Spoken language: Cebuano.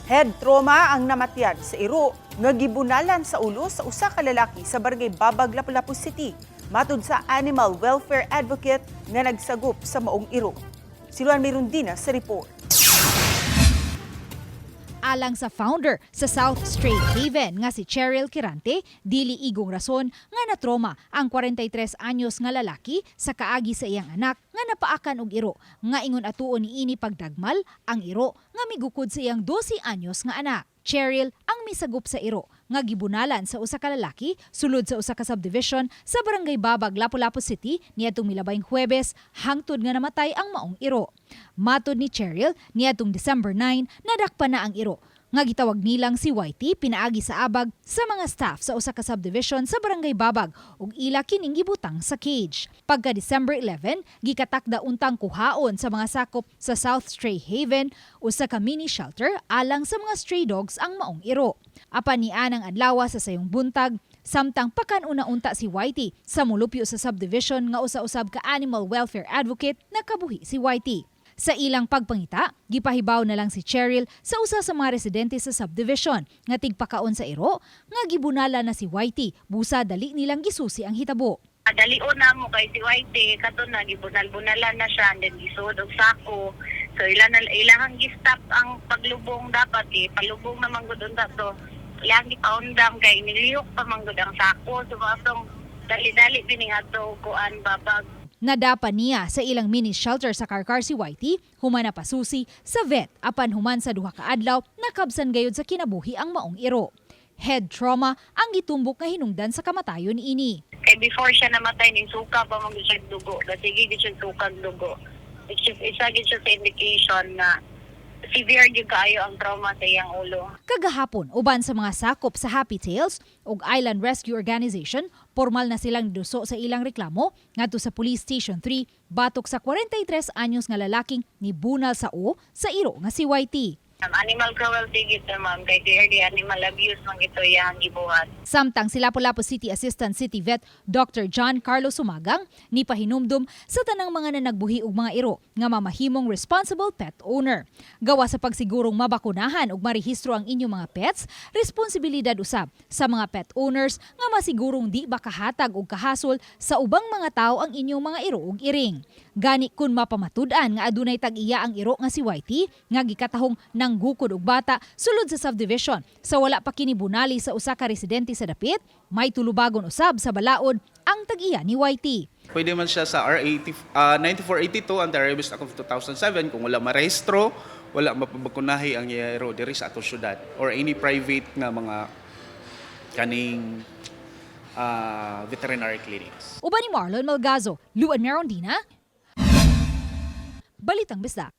Head trauma ang namatyan sa iro nga gibunalan sa ulo sa usa ka lalaki sa Barangay Babag, Lapu-Lapu City. Matud sa animal welfare advocate nga nagsagup sa maong iro. Si Luan Mirundina sa report. Alang sa founder sa South Stray Haven nga si Cheryl Quirante, dili igong rason nga natroma ang 43 anyos nga lalaki sa kaagi sa iyang anak nga napaakan og iro nga ingon atuon niini pagdagmal ang iro nga migukod sa iyang 12 anyos nga anak. Cheryl ang misagup sa iro nga gibunalan sa usa ka lalaki sulod sa usa ka subdivision sa Barangay Babag, Lapu-Lapu City niadtong milabayng Huwebes hangtod nga namatay ang maong iro. Matod ni Cheryl, niadtong December 9 nadakpan na ang iro nga gitawag nilang si Whitey pinaagi sa abag sa mga staff sa usa ka subdivision sa Barangay Babag ug ila kining gibutang sa cage. Pagka December 11, gikatakda untang kuhaon sa mga sakop sa South Stray Haven, usa ka mini shelter alang sa mga stray dogs, ang maong iro. Apan nianang adlaw sa sayong buntag, samtang pakan-una unta si Whitey sa mulupyo sa subdivision nga usa-usab ka animal welfare advocate, nakabuhi si Whitey. Sa ilang pagpangita, gipahibaw na lang si Cheryl sa usa sa mga residente sa subdivision nga tigpakaon sa iro nga gibunala na si Whitey busa dali nilang gisusi ang hitabo. Dalion na mo kay si Whitey kato na gibunal-bunalan na siya and then gisud og sako. So ila na ilahang gi-stop ang paglubong, dapat eh palubong naman gud unta to. Ilahang gipaundang kay nilihok pa man gud ang sako. So atong dali-dali bining ato kuan Babag. Nadapa niya sa ilang mini shelter sa Carcar si Whitey, human napasusi sa vet apan human sa 2 ka adlaw nakabsan gayud sa kinabuhi ang maong iro. Head trauma ang gitumbok nga hinungdan sa kamatayon ini. Kay before siya namatay ning suka pa man gud siya dugo. Da sige gid siya sukag dugo. Which is isa gid siya sa indication na severe gyud kaayo ang trauma sa iyang ulo. Kagahapon, uban sa mga sakop sa Happy Tails ug Island Rescue Organization, formal na silang duso sa ilang reklamo ngadto sa Police Station 3 batok sa 43 anyos nga lalaking nibunal sa o sa iro nga si Whitey. Animal cruelty gid to, ma'am, kay clearly animal abuse man gito iyang gibuhat. Samtang si Lapu-Lapu City Assistant City Vet Dr. John Carlos Sumagang ni pahinumdum sa tanang mga nanagbuhi og mga iro nga mamahimong responsible pet owner. Gawa sa pagsigurong mabakunahan ug marehistro ang inyong mga pets, responsibilidad usab sa mga pet owners nga masigurong di makahatag og kahasol sa ubang mga tao ang inyong mga iro ug iring. Gani kun mapamatud-an nga adunay tag-iya ang iro nga si Whitey nga gikatahong nanggukod og bata sulod sa subdivision sa wala pa kini bunali sa usa ka residente sa dapit, may tulubagon usab sa balaod ang tag-iya ni Whitey. Pwede man siya sa R80, 9482, Anti-Rabies Act of 2007, kung wala marehistro, wala mapabakunahi ang iro diri sa atong syudad or any private nga mga kaning veterinary clinics. Uban ni Marlon Malgazo, Luan Merondina, Balitang Bisdak.